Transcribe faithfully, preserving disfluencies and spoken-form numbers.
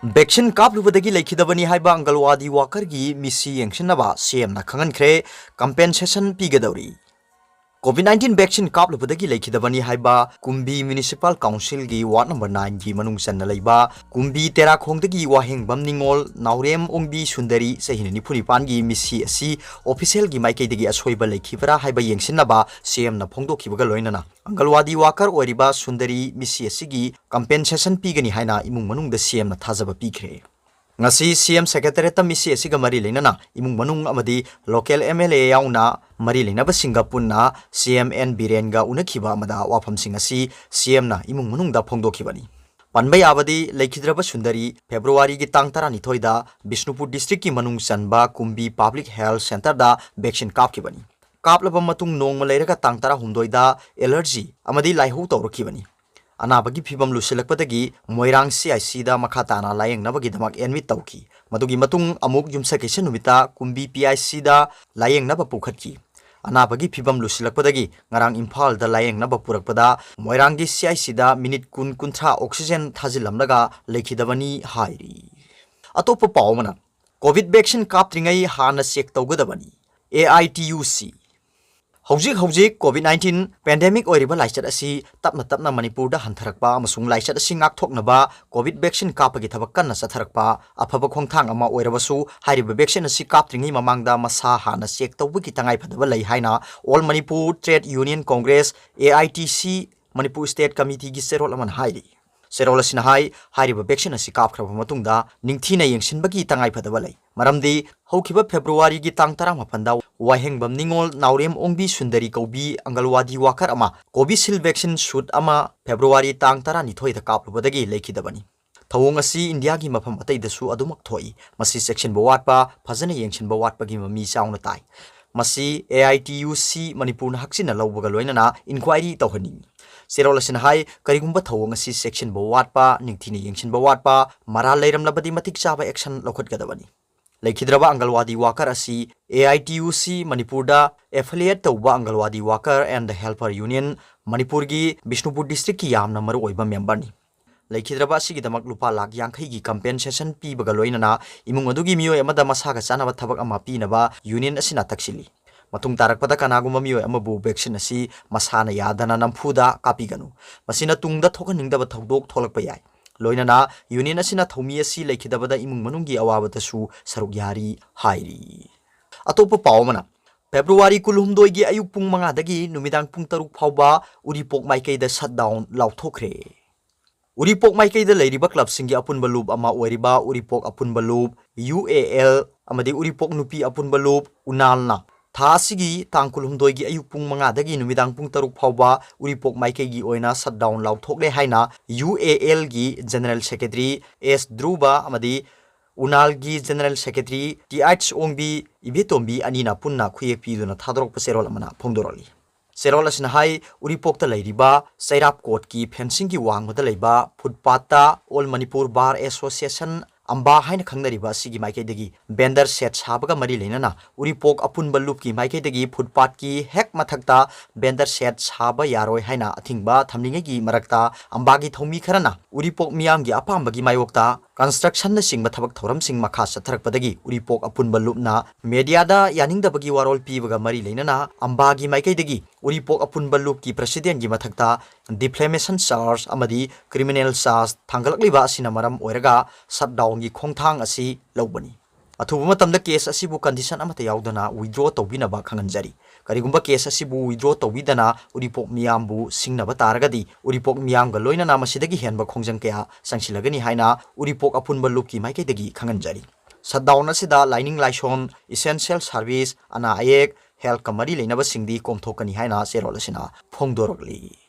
Vaccine ꯀꯥꯞꯂꯨꯕꯗꯒꯤ ꯂꯩꯈꯤꯗꯕꯅꯤ ꯍꯥꯏꯕ ꯑꯪꯒꯜꯋꯥꯗꯤ ꯋꯥꯀꯔꯒꯤ ꯃꯤꯁꯤ ꯌꯦꯡꯁꯤꯟꯅꯕ ꯁꯤ ꯑꯦꯝꯅ ꯈꯪꯍꯟꯈ꯭ꯔꯦ꯫ ꯀꯝꯄꯦꯟꯁꯦꯁꯟ ꯄꯤꯒꯗꯧꯔꯤ꯫ ꯀꯣꯚꯤꯗ ꯅꯥꯏꯟꯇꯤꯟ ꯚꯦꯛꯁꯤꯟ ꯀꯥꯞꯂꯨꯕꯗꯒꯤ ꯂꯩꯈꯤꯗꯕꯅꯤ ꯍꯥꯏꯕ ꯀꯨꯝꯕꯤ ꯃ꯭ꯌꯨꯅꯤꯁꯤꯄꯥꯜ ꯀꯥꯎꯟꯁꯤꯜꯒꯤ ꯋꯥꯔꯗ ꯅꯝꯕꯔ ꯅꯥꯏꯟꯒꯤ ꯃꯅꯨꯡ ꯆꯟꯅ ꯂꯩꯕ ꯀꯨꯝꯕꯤ ꯇꯦꯔꯥꯈꯣꯡꯗꯒꯤ ꯋꯥꯍꯦꯡꯕꯝ ꯅꯤꯉꯣꯜ ꯅꯥꯎꯔꯦꯝ ꯑꯣꯡꯕꯤ ꯁꯨꯟꯗꯔꯤ, ꯆꯍꯤ ꯅꯤꯐꯨ ꯅꯤꯄꯥꯟꯒꯤ ꯃꯤꯁꯤ ꯑꯁꯤ ꯑꯣꯐꯤꯁꯦꯜꯒꯤ ꯃꯥꯏꯀꯩꯗꯒꯤ ꯑꯁꯣꯏꯕ ꯂꯩꯈꯤꯕ꯭ꯔꯥ ꯍꯥꯏꯕ ꯌꯦꯡꯁꯤꯟꯅꯕ ꯁꯤ ꯑꯦꯝꯅ ꯐꯣꯡꯗꯣꯛꯈꯤꯕꯒ ꯂꯣꯏꯅꯅ ꯑꯪꯒꯜꯋꯥꯗꯤ ꯋꯥꯀꯔ ꯑꯣꯏꯔꯤꯕ ꯁꯨꯟꯗꯔꯤ ꯃꯤꯁꯤ ꯑꯁꯤꯒꯤ ꯀꯝꯄꯦꯟꯁꯦꯁꯟ ꯄꯤꯒꯅꯤ ꯍꯥꯏꯅ ꯏꯃꯨꯡ ꯃꯅꯨꯡꯗ ꯁꯤ ꯑꯦꯝꯅ ꯊꯥꯖꯕ ꯄꯤꯈ꯭ꯔꯦ꯫ ꯉꯁꯤ ꯁꯤ ꯑꯦꯝ ꯁꯦꯀ꯭ꯔꯦꯇꯦꯔꯤꯌꯦꯠꯇ ꯃꯤꯁꯤ ꯑꯁꯤꯒ ꯃꯔꯤ ꯂꯩꯅꯅ ꯏꯃꯨꯡ ꯃꯅꯨꯡ ꯑꯃꯗꯤ ꯂꯣꯀꯦꯜ ꯑꯦꯝ ꯑꯦꯜ ꯑꯦ ꯌꯥꯎꯅ ꯃꯔꯤ ꯂꯩꯅꯕꯁꯤꯡꯒ ꯄꯨꯟꯅ ꯁꯤ ꯑꯦꯝ ꯑꯦꯟ ꯕꯤꯔꯦꯟꯒ ꯎꯅꯈꯤꯕ ꯑꯃꯗ ꯋꯥꯐꯝꯁꯤꯡ ꯑꯁꯤ ꯁꯤ ꯑꯦꯝꯅ ꯏꯃꯨꯡ ꯃꯅꯨꯡꯗ ꯐꯣꯡꯗꯣꯛꯈꯤꯕꯅꯤ꯫ ꯄꯟꯕ ꯌꯥꯕꯗꯤ, ꯂꯩꯈꯤꯗ꯭ꯔꯕ ꯁꯨꯟꯗꯔꯤ ꯐꯦꯕ꯭ꯔꯨꯋꯥꯔꯤꯒꯤ ꯇꯥꯡ ꯇꯔꯥꯅꯤꯊꯣꯏꯗ ꯕꯤꯁꯅꯨꯄꯨꯔ ꯗꯤꯁꯇ꯭ꯔꯤꯛꯀꯤ ꯃꯅꯨꯡ ꯆꯟꯕ ꯀꯨꯝꯕꯤ ꯄꯕ꯭ꯂꯤꯛ ꯍꯦꯜꯊ ꯁꯦꯟꯇꯔꯗ ꯚꯦꯛꯁꯤꯟ ꯀꯥꯞꯈꯤꯕꯅꯤ꯫ ꯀꯥꯞꯂꯕ ꯃꯇꯨꯡ ꯅꯣꯡꯃ ꯂꯩꯔꯒ ꯇꯥꯡ ꯇꯔꯥꯍꯨꯝꯗꯣꯏꯗ ꯑꯦꯂꯔꯖꯤ ꯑꯃꯗꯤ ꯂꯥꯏꯍꯧ ꯇꯧꯔꯛꯈꯤꯕꯅꯤ꯫ ꯑꯅꯥꯕꯒꯤ ꯐꯤꯚꯝ ꯂꯨꯁꯤꯜꯂꯛꯄꯗꯒꯤ ꯃꯣꯏꯔꯥꯡ ꯁꯤ ꯑꯥꯏ ꯁꯤꯗ ꯃꯈꯥ ꯇꯥꯅ ꯂꯥꯌꯦꯡꯅꯕꯒꯤꯗꯃꯛ ꯑꯦꯗꯃꯤꯠ ꯇꯧꯈꯤ꯫ ꯃꯗꯨꯒꯤ ꯃꯇꯨꯡ ꯑꯃꯨꯛ ꯌꯨꯝꯁꯀꯩꯁ ꯅꯨꯃꯤꯠꯇ ꯀꯨꯝꯕꯤ ꯄꯤ ꯑꯥꯏ ꯁꯤꯗ ꯂꯥꯌꯦꯡꯅꯕ ꯄꯨꯈꯠꯈꯤ꯫ ꯑꯅꯥꯕꯒꯤ ꯐꯤꯚꯝ ꯂꯨꯁꯤꯜꯂꯛꯄꯗꯒꯤ ꯉꯔꯥꯡ ꯏꯝꯐꯥꯜꯗ ꯂꯥꯌꯦꯡꯅꯕ ꯄꯨꯔꯛꯄꯗ ꯃꯣꯏꯔꯥꯡꯒꯤ ꯁꯤ ꯑꯥꯏ ꯁꯤꯗ ꯃꯤꯅꯤꯠ ꯀꯨꯟ ꯀꯨꯟꯊ꯭ꯔꯥ ꯑꯣꯛꯁꯤꯖꯦꯟ ꯊꯥꯖꯤꯜꯂꯝꯂꯒ ꯂꯩꯈꯤꯗꯕꯅꯤ ꯍꯥꯏꯔꯤ꯫ ꯑꯇꯣꯞꯄ ꯄꯥꯎ ꯑꯃꯅ, ꯀꯣꯚꯤꯗ ꯚꯦꯛꯁꯤꯟ ꯀꯥꯞꯇ꯭ꯔꯤꯉꯩ ꯍꯥꯟꯅ ꯆꯦꯛ ꯇꯧꯒꯗꯕꯅꯤ꯫ ꯑꯦ ꯑꯥꯏ ꯇꯤ ꯌꯨ ꯁꯤ꯫ ꯍꯧꯖꯤꯛ ꯍꯧꯖꯤꯛ ꯀꯣꯚꯤꯗ ꯅꯥꯏꯟꯇꯤꯟ ꯄꯦꯟꯗꯦꯃꯤꯛ ꯑꯣꯏꯔꯤꯕ ꯂꯥꯏꯆꯠ ꯑꯁꯤ ꯇꯞꯅ ꯇꯞꯅ ꯃꯅꯤꯄꯨꯔꯗ ꯍꯟꯊꯔꯛꯄ ꯑꯃꯁꯨꯡ ꯂꯥꯏꯆꯠ ꯑꯁꯤ ꯉꯥꯛꯊꯣꯛꯅꯕ ꯀꯣꯚꯤꯗ ꯚꯦꯛꯁꯤꯟ ꯀꯥꯞꯄꯒꯤ ꯊꯕꯛ ꯀꯟꯅ ꯆꯠꯊꯔꯛꯄ ꯑꯐꯕ ꯈꯣꯡꯊꯥꯡ ꯑꯃ ꯑꯣꯏꯔꯕꯁꯨ, ꯍꯥꯏꯔꯤꯕ ꯚꯦꯛꯁꯤꯟ ꯑꯁꯤ ꯀꯥꯞꯇ꯭ꯔꯤꯉꯩ ꯃꯃꯥꯡꯗ ꯃꯁꯥ ꯍꯥꯟꯅ ꯆꯦꯛ ꯇꯧꯕꯒꯤ ꯇꯉꯥꯏꯐꯗꯕ ꯂꯩ ꯍꯥꯏꯅ All Manipur Trade Union Congress, A I T C, Manipur state ꯀꯃꯤꯇꯤꯒꯤ ꯆꯦꯔꯣꯜ ꯑꯃꯅ ꯍꯥꯏꯔꯤ꯫ ꯆꯦꯔꯣꯜ ꯑꯁꯤꯅ ꯍꯥꯏ, ꯍꯥꯏꯔꯤꯕ ꯚꯦꯛꯁꯤꯟ ꯑꯁꯤ ꯀꯥꯞꯈ꯭ꯔꯕ ꯃꯇꯨꯡꯗ ꯅꯤꯡꯊꯤꯅ ꯌꯦꯡꯁꯤꯟꯕꯒꯤ ꯇꯉꯥꯏꯐꯗꯕ ꯂꯩ꯫ ꯃꯔꯝꯗꯤ ꯍꯧꯈꯤꯕ ꯐꯦꯕ꯭ꯔꯨꯋꯥꯔꯤꯒꯤ ꯇꯥꯡ ꯇꯔꯥꯃꯥꯄꯟꯗ ꯋꯥꯍꯦꯡꯕꯝ ꯅꯤꯉꯣꯜ ꯅꯥꯎꯔꯦꯝ ꯑꯣꯡꯕꯤ ꯁꯨꯟꯗꯔꯤ ꯀꯧꯕꯤ ꯑꯪꯒꯜꯋꯥꯗꯤ ꯋꯥꯀꯔ ꯑꯃ ꯀꯣꯚꯤꯁꯤꯜ ꯚꯦꯛꯁꯤꯟ ꯁꯨꯠ ꯑꯃ ꯐꯦꯕ꯭ꯔꯨꯋꯥꯔꯤ ꯇꯥꯡ ꯇꯔꯥꯅꯤꯊꯣꯏꯗ ꯀꯥꯞꯂꯨꯕꯗꯒꯤ ꯂꯩꯈꯤꯗꯕꯅꯤ꯫ ꯊꯧꯑꯣꯡ ꯑꯁꯤ ꯏꯟꯗꯤꯌꯥꯒꯤ ꯃꯐꯝ ꯑꯇꯩꯗꯁꯨ ꯑꯗꯨꯃꯛ ꯊꯣꯛꯏ꯫ ꯃꯁꯤ ꯆꯦꯛꯁꯤꯟꯕ ꯋꯥꯠꯄ, ꯐꯖꯅ ꯌꯦꯡꯁꯤꯟꯕ ꯋꯥꯠꯄꯒꯤ ꯃꯃꯤ ꯆꯥꯎꯅ ꯇꯥꯏ꯫ ꯃꯁꯤ ꯑꯦ ꯑꯥꯏ ꯇꯤ ꯌꯨ ꯁꯤ ꯃꯅꯤꯄꯨꯔꯅ ꯍꯛꯆꯤꯟꯅ ꯂꯧꯕꯒ ꯂꯣꯏꯅꯅ ꯏꯟꯀ꯭ꯋꯥꯏꯔꯤ ꯇꯧꯍꯟꯅꯤꯡꯏ꯫ ꯆꯦꯔꯣꯜ ꯑꯁꯤꯅ ꯍꯥꯏ, ꯀꯔꯤꯒꯨꯝꯕ ꯊꯧꯑꯣꯡ ꯑꯁꯤ ꯆꯦꯛꯁꯤꯟꯕ ꯋꯥꯠꯄ, ꯅꯤꯡꯊꯤꯅ ꯌꯦꯡꯁꯤꯟꯕ ꯋꯥꯠꯄ, ꯃꯔꯥꯜ ꯂꯩꯔꯝꯂꯕꯗꯤ ꯃꯇꯤꯛ ꯆꯥꯕ ꯑꯦꯛꯁꯟ ꯂꯧꯈꯠꯀꯗꯕꯅꯤ꯫ ꯂꯩꯈꯤꯗ꯭ꯔꯕ ꯑꯪꯒꯜꯋꯥꯗꯤ ꯋꯥꯀꯔ ꯑꯁꯤ ꯑꯦ ꯑꯥꯏ ꯇꯤ ꯌꯨ ꯁꯤ ꯃꯅꯤꯄꯨꯔꯗ ꯑꯦꯐꯤꯂꯤꯌꯦꯠ ꯇꯧꯕ anganwadi worker and the helper union ꯃꯅꯤꯄꯨꯔꯒꯤ ꯕꯤꯁꯅꯨꯄꯨꯔ ꯗꯤꯁꯇ꯭ꯔꯤꯛꯀꯤ ꯌꯥꯝꯅ ꯃꯔꯨꯑꯣꯏꯕ ꯃꯦꯝꯕꯔꯅꯤ꯫ ꯂꯩꯈꯤꯗ꯭ꯔꯕ ꯑꯁꯤꯒꯤꯗꯃꯛ ꯂꯨꯄꯥ ꯂꯥꯈ ꯌꯥꯡꯈꯩꯒꯤ compensation ꯄꯤꯕꯒ ꯂꯣꯏꯅꯅ ꯏꯃꯨꯡ ꯑꯗꯨꯒꯤ ꯃꯤꯑꯣꯏ ꯑꯃꯗ ꯃꯁꯥꯒ ꯆꯥꯅꯕ ꯊꯕꯛ ꯑꯃ ꯄꯤꯅꯕ union ꯑꯁꯤꯅ ꯇꯛꯁꯤꯜꯂꯤ꯫ ꯃꯇꯨꯡ ꯇꯥꯔꯛꯄꯗ ꯀꯅꯥꯒꯨꯝꯕ ꯃꯤꯑꯣꯏ ꯑꯃꯕꯨ vaccine ꯑꯁꯤ ꯃꯁꯥꯅ ꯌꯥꯗꯅ ꯅꯝꯐꯨꯗ ꯀꯥꯞꯄꯤꯒꯅꯨ꯫ ꯃꯁꯤꯅ ꯇꯨꯡꯗ ꯊꯣꯛꯍꯟꯅꯤꯡꯗꯕ ꯊꯧꯗꯣꯛ ꯊꯣꯛꯂꯛꯄ ꯌꯥꯏ꯫ ꯂꯣꯏꯅꯅ union ꯑꯁꯤꯅ ꯊꯧꯃꯤ ꯑꯁꯤ ꯂꯩꯈꯤꯗꯕꯗ ꯏꯃꯨꯡ ꯃꯅꯨꯡꯒꯤ ꯑꯋꯥꯕꯗꯁꯨ ꯁꯔꯨꯛ ꯌꯥꯔꯤ ꯍꯥꯏꯔꯤ꯫ ꯑꯇꯣꯞꯄ ꯄꯥꯎ ꯑꯃꯅ, ꯐꯦꯕ꯭ꯔꯨꯋꯥꯔꯤ ꯀꯨꯟꯍꯨꯝꯗꯣꯏꯒꯤ ꯑꯌꯨꯛ ꯄꯨꯡ ꯃꯉꯥꯗꯒꯤ ꯅꯨꯃꯤꯗꯥꯡ ꯄꯨꯡ ꯇꯔꯨꯛ ꯐꯥꯎꯕ ꯎꯔꯤꯄꯣꯛ ꯃꯥꯏꯀꯩꯗ shutdown ꯂꯥꯎꯊꯣꯛꯈ꯭ꯔꯦ꯫ ꯎꯔꯤꯄꯣꯛ ꯃꯥꯏꯀꯩꯗ ꯂꯩꯔꯤꯕ clubꯁꯤꯡꯒꯤ ꯑꯄꯨꯟꯕ ꯂꯨꯞ ꯑꯃ ꯑꯣꯏꯔꯤꯕ ꯎꯔꯤꯄꯣꯛ ꯑꯄꯨꯟꯕ ꯂꯨꯞ, U A L, ꯑꯃꯗꯤ ꯎꯔꯤꯄꯣꯛ ꯅꯨꯄꯤ ꯑꯄꯨꯟꯕ ꯂꯨꯞ, ꯎꯅꯥꯜꯅ ꯊꯥ ꯑꯁꯤꯒꯤ ꯇꯥꯡ ꯀꯨꯟꯍꯨꯝꯗꯣꯏꯒꯤ ꯑꯌꯨꯛ ꯄꯨꯡ ꯃꯉꯥꯗꯒꯤ ꯅꯨꯃꯤꯗꯥꯡ ꯄꯨꯡ ꯇꯔꯨꯛ ꯐꯥꯎꯕ ꯎꯔꯤꯄꯣꯛ ꯃꯥꯏꯀꯩꯒꯤ ꯑꯣꯏꯅ shutdown ꯂꯥꯎꯊꯣꯛꯂꯦ ꯍꯥꯏꯅ U A Lꯒꯤ General Secretary S ꯙ꯭ꯔꯨꯕ ꯑꯃꯗꯤ ꯎꯅꯥꯜꯒꯤ General Secretary Th ꯑꯣꯡꯕꯤ ꯏꯕꯦꯇꯣꯝꯕꯤ ꯑꯅꯤꯅ ꯄꯨꯟꯅ ꯈꯨꯌꯦꯛ ꯄꯤꯗꯨꯅ ꯊꯥꯗꯣꯔꯛꯄ ꯆꯦꯔꯣꯜ ꯑꯃꯅ ꯐꯣꯡꯗꯣꯔꯛꯂꯤ꯫ ꯆꯦꯔꯣꯜ ꯑꯁꯤꯅ ꯍꯥꯏ, ꯎꯔꯤꯄꯣꯛꯇ ꯂꯩꯔꯤꯕ ꯆꯩꯔꯥꯞ ꯀꯣꯠꯀꯤ fencingꯒꯤ ꯋꯥꯡꯃꯗ ꯂꯩꯕ footpathꯇ All Manipur Bar Association, ꯑꯝꯕꯥ ꯍꯥꯏꯅ ꯈꯪꯅꯔꯤꯕ ꯑꯁꯤꯒꯤ ꯃꯥꯏꯀꯩꯗꯒꯤ vendor shed ꯁꯥꯕꯒ ꯃꯔꯤ ꯂꯩꯅꯅ ꯎꯔꯤꯄꯣꯛ ꯑꯄꯨꯟꯕ ꯂꯨꯞꯀꯤ ꯃꯥꯏꯀꯩꯗꯒꯤ footpathꯀꯤ ꯍꯦꯛ ꯃꯊꯛꯇ vendor shed ꯁꯥꯕ ꯌꯥꯔꯣꯏ ꯍꯥꯏꯅ ꯑꯊꯤꯡꯕ ꯊꯝꯂꯤꯉꯩꯒꯤ ꯃꯔꯛꯇ ꯑꯝꯕꯥꯒꯤ ꯊꯧꯃꯤ ꯈꯔꯅ ꯎꯔꯤꯄꯣꯛ ꯃꯤꯌꯥꯝꯒꯤ ꯑꯄꯥꯝꯕꯒꯤ ꯃꯥꯌꯣꯛꯇ constructionꯅꯆꯤꯡꯕ ꯊꯕꯛ ꯊꯧꯔꯝꯁꯤꯡ ꯃꯈꯥ ꯆꯠꯊꯔꯛꯄꯗꯒꯤ ꯎꯔꯤꯄꯣꯛ ꯑꯄꯨꯟꯕ ꯂꯨꯞꯅ mediaꯗ ꯌꯥꯅꯤꯡꯗꯕꯒꯤ ꯋꯥꯔꯣꯜ ꯄꯤꯕꯒ ꯃꯔꯤ ꯂꯩꯅꯅ ꯑꯝꯕꯥꯒꯤ ꯃꯥꯏꯀꯩꯗꯒꯤ ꯎꯔꯤꯄꯣꯛ ꯑꯄꯨꯟꯕ ꯂꯨꯞꯀꯤ presidentꯒꯤ ꯃꯊꯛꯇ defamation charge ꯑꯃꯗꯤ criminal charge ꯊꯥꯡꯒꯠꯂꯛꯂꯤꯕ ꯑꯁꯤꯅ ꯃꯔꯝ ꯑꯣꯏꯔꯒ shutdownꯒꯤ ꯈꯣꯡꯊꯥꯡ ꯑꯁꯤ ꯂꯧꯕꯅꯤ꯫ ꯑꯊꯨꯕ ꯃꯇꯝꯗ case ꯑꯁꯤꯕꯨ condition ꯑꯃꯠꯇ ꯌꯥꯎꯗꯅ withdraw ꯇꯧꯕꯤꯅꯕ ꯈꯪꯍꯟꯖꯔꯤ꯫ ꯀꯔꯤꯒꯨꯝꯕ case ꯑꯁꯤꯕꯨ withdraw ꯇꯧꯕꯤꯗꯅ ꯎꯔꯤꯄꯣꯛ ꯃꯤꯌꯥꯝꯕꯨ ꯁꯤꯡꯅꯕ ꯇꯥꯔꯒꯗꯤ ꯎꯔꯤꯄꯣꯛ ꯃꯤꯌꯥꯝꯒ ꯂꯣꯏꯅꯅ ꯃꯁꯤꯗꯒꯤ ꯍꯦꯟꯕ ꯈꯣꯡꯖꯪ ꯀꯌꯥ ꯆꯪꯁꯤꯜꯂꯒꯅꯤ ꯍꯥꯏꯅ ꯎꯔꯤꯄꯣꯛ ꯑꯄꯨꯟꯕ ꯂꯨꯞꯀꯤ ꯃꯥꯏꯀꯩꯗꯒꯤ ꯈꯪꯍꯟꯖꯔꯤ꯫ Shutdown ꯑꯁꯤꯗ ꯂꯥꯏꯅꯤꯡ ꯂꯥꯏꯁꯣꯟ, essential service, ꯑꯅꯥ ꯑꯌꯦꯛ, healthꯀ ꯃꯔꯤ ꯂꯩꯅꯕꯁꯤꯡꯗꯤ ꯀꯣꯝꯊꯣꯛꯀꯅꯤ ꯍꯥꯏꯅ ꯆꯦꯔꯣꯜ ꯑꯁꯤꯅ ꯐꯣꯡꯗꯣꯔꯛꯂꯤ꯫